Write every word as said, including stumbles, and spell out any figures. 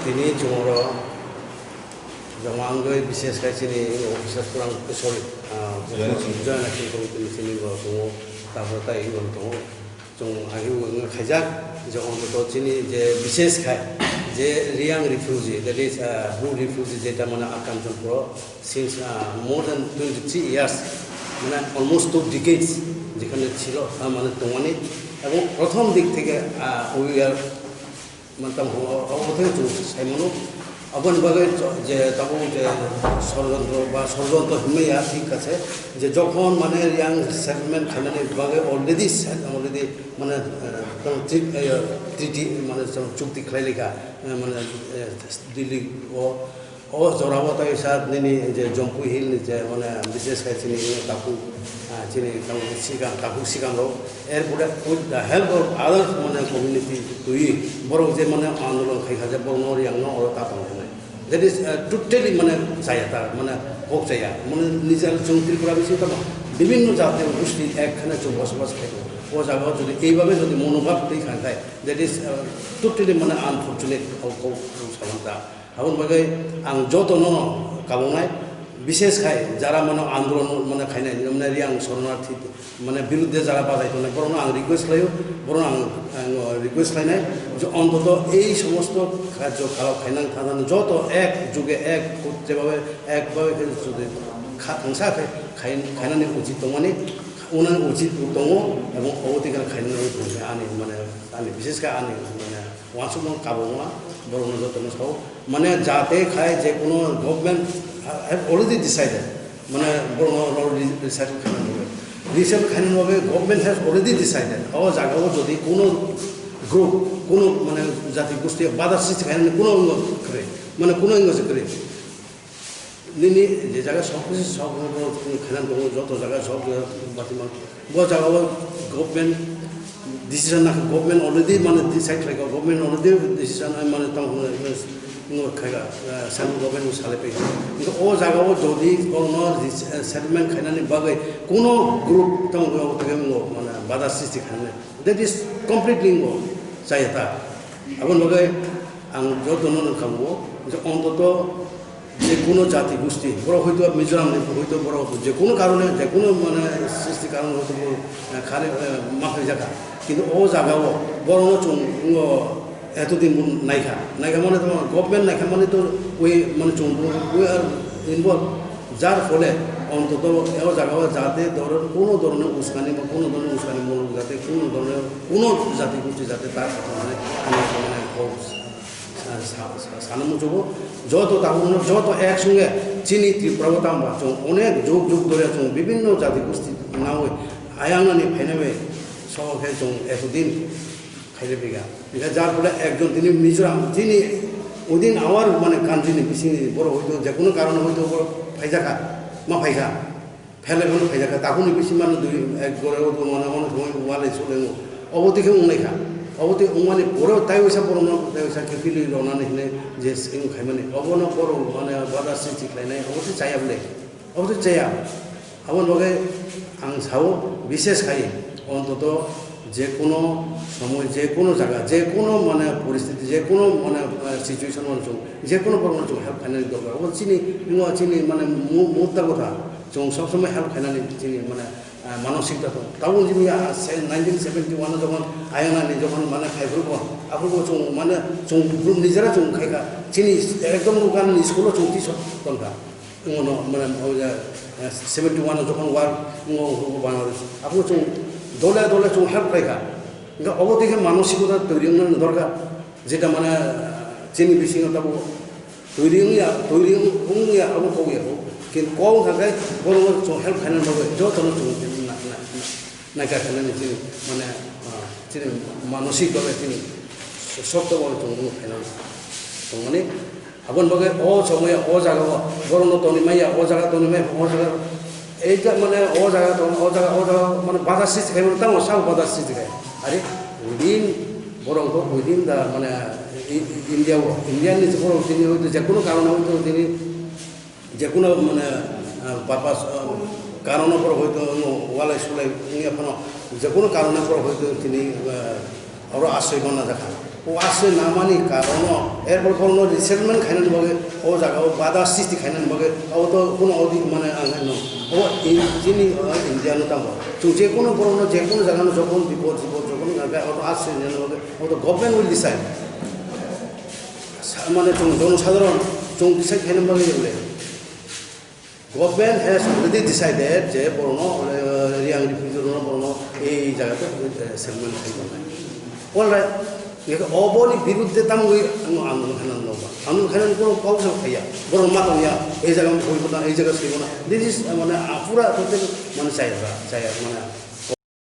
Tini chwng oro joma wngwi bises khai chini officers kwrang, sorry, ah, Joint Action Committee ni sini bo tongo, tabuk tai wng tongo. Chwng agi wng khaijak je ontoto chini je bises khai je Reang refugee, that is, ah, Bru refugee jeta mane Kanchanpur o since, ah, more than twenty three years, mane almost two decades jekhane chilo, ah, mane tongmani, ebong prothom dik theke, ah, we are Mantam ho, obo thai chwng sai mano. Aboni bagwi je tabuk je sorojontro ba sorojontro hinmaya thik kha se, je jokhon mane Reang settlement khainani bagwi already set, already mane, eh, tang tri-, eh, treaty mane chukti khlai likha, eh, mane, eh, Delhi o O jorao tai sa nini je Jampui Hill ni je mane bises khai chini takhuk, ah, chini takhuk sikang, takhuk sikang rok. Erpore with the help of others mane community twi borok je mane andolon khai kha je borok no Reang no oro ta tong hwnwi. That is, uh, totally mane chaya ta, mane kok chaya. Mane nijal chwng Tripura bisingo tamo bibinno jati gosti ek khana chwng bosobas khai tongo. O jaga o jodi ei babe jodi monobhab twi kha khai, that is, uh, totally mane unfortunate o kok salang ta. Aboni bagwi ang jotono kabungnai, bises khai jara mano andolon mane khainai, mane Reang soronarthi mane birudde jara bajai tongnai, borokno ang request khlaio, borokno ang, ang request khlainai je ontoto ei somosto kharjo khalao khainang thangna joto ek juge ek kut jebabe ek babe khe jodi kha thangsa khe khai-, khainani uchit tongmani, unani uchit tongo, ebong obo twi khainani tongo ani mane, ani bises khai ani mane Uansukmung kabukma borokno jotono sao. Mane jate khai je kuno government have already decided. Mane borokno already resettle khaina bagwi. Resettle khaina bagwi government has already decided. O jaga o jodi kuno group, kuno mane jati gosti bada sristi khaina kuno wngwi kwrwi. Mane kuno wngwi kwrwi. Nini je jaga sok kisi sok no khainan tongo, joto jaga sok jaga bati man. Bo jaga o government decision na, government already mane decide khlaika, government already decision ai mane tang hwnwi no khaika, eh, central government no salai pai. Kintu o jaga o jodi borokno dis-, eh, settlement khainani bagwi kuno group tang hwnwi tege mane bada sristi khainani. That is completely ngo chaya ta. Aboni bagwi ang jotono nang khamu je ontoto je kuno jati gosti, borok hoito Mizoram ni, hoito borok je kuno karone, je kuno mane sristi karone hoito bo, eh, khani, eh, ma phai jakha. Kintu o jaga o borokno chwng ngo eto din bo naikha, naikha mane to government naikha mane to we mane chwng bo we are involved. Jar phole ontoto o jaga o jate dhoron, kuno dhoronor uskani ba kuno dhoronor uskani muluk jate kuno dhoronor kuno jati gosti jate ta mane ani mane kok sa-, sa-, sa-, sana muchugo. Joto tabukno joto ek sunge chini Tripura o tamba chwng onek jug jug dhore chwng bibinno jati gosti nawi ayang nani phainai bai so khe chwng eto din khaile biga. Hingke jar phole ekjon tini Mizoram, tini within our mane country ni bisingni borok hoito je kuno karone hoito borok phaijakha, ma phaikha, phelai phano phaijakha, takuni bising mano dui ek gore o mane ono thongwi walai sulengo. Obo twi khe wngnaikha, obo twi wngmani pore tai waisa borokno tai waisa khe pilwi ronani hinwi je swngwi khaimani, obono borok mane bada sristi khlainai, obo twi chaya bwle. Obo to chaya. Aboni bagwi ang sao, bishes khai, ontoto je kuno somoy, je kuno jaga, je kuno mane poristiti, je kuno mane, eh, situation mane chwng, je kuno borokno chwng help khainani dorkar. Obo chini, omo chini mane mu-, mutta kotha. Chwng sob somoi help khainani chini mane, eh, manosikta tongo. Tabuk chini, ah, se nineteen seventy one o jokhon ayang nani jokhon mane khai phuru bo, aphuru bo chwng mane chwng nijera chwng khaikha. Chini ekdom nukani school o chwng tisok tongkha. Wngmano, mane, o ya, eh, seventy one o jokhon war, wngo, wngo, wngo Bangladesh. Aphuru chwng dole dole chwng help khlaikha. Hingke obo twi khe manosikota twi wngnani dorkar. Jeta mane, eh, chini bisingo tabuk twi wngya, twi wng-, wngya, abo kok ya kok. Kintu kok wngkha khe borokno chwng help khainani bagwi jotono chwng na, na, na, naikha khainani chini, mane, ah, chini manosik bagwi chini sokto bagwi chwng wngkha khainani. Chwng mani, Aboni bagwi o somoi o jaga o borokno toni maya, o jaga toni maya, o jaga ei ta mane o jaga tong, o jaga, o jaga mane bada sristi khai mano, tamo sabo bada sristi khai. Are within borok bo within the mane I-, I-, India o, India ni borok tini hoito je kuno karone hoito tini je kuno mane, ah, purpose, ah, karone borok hoito walai sulai wngya phano je kuno karone borok hoito tini, ah, oro asroi manna jakha. O aswk namani karono, erpor borokno resettlement khainani bagwi, o jagao bada sristi khainani bagwi, abo to kuno odi mane ang hai no. O in-, chini, o India no tamo. Chwng je kuno borokno, je kuno jagano jokhon bipod, bipod jokhon nangkhe, abo to aswk nani bagwi, abo to government will decide. Sa-, mane chwng jonosadharon, chwng decide khainani bagwi le. Government has already decided je borokno, eh, Reang refugee rokno borokno ei jaga to, eh, settlement khai tongnai. Alright, oboni birudde tamgwi ano andolon khainani nokba. Andolon khainani kono kok sa khaiya. Borok ma tongya, ei jaga hoi bona, ei jaga soi bona. This is, eh, mane, ah, pura total mane chaya, chaya, mane,